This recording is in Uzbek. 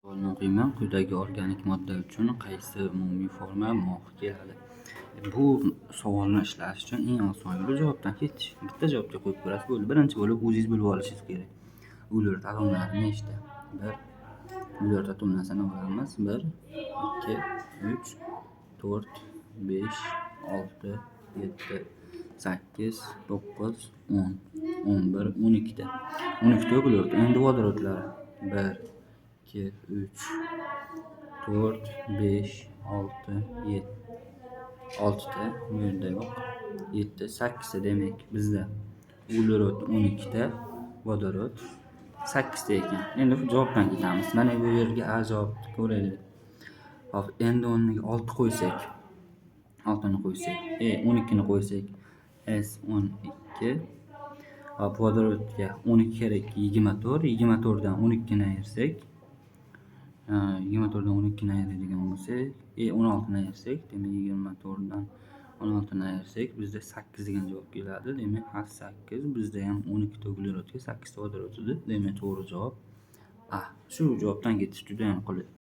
Savolni o'qiyman. Quyidagi organik modda uchun qaysi umumiy forma muvofiq keladi? Bu savolni ishlash uchun eng oson yo'li javobdan ketish. Bitta javobga qo'yib ko'rasiz, bo'ldi. Birinchi bo'lib o'zingiz bilib olishingiz kerak. Uglerod atomlari nechta? Bir. Uglerod atomlarini sanab olamiz. Bir, ikki, uch, to'rt, besh, olti, yetti, sakkiz, to'qqiz, 10, 11, 12 ta. 12 ta uglerod. Endi vodorodlari. Bir, ikki, uch, to'rt, besh, olti, yetti, oltita, bu yerda yo'q. Yetti, sakkizta. Demak, bizda uglerod 12 ta, vodorod sakkizta ekan. Endi javobdan ketamiz. Mana bu yerga A javobni ko'raylik. Hop, endi o'rniga olti qo'ysak, oltini qo'ysak, 12 ni qo'ysak, S 12. Hop, vodorodga 12 karra ikki 24, 24 dan 12 ni ayirsak, 24 dan 12 ni ayiradigan bo'lsak, 16 ni ayirsak, demak, 24 dan 16 ni ayirsak, bizda sakkiz degan javob keladi. Demak, H sakkiz. Bizda ham 12 ta uglerodga sakkizta vodorod edi. Demak, to'g'ri javob A. Shu javobdan ketish juda ham qulay.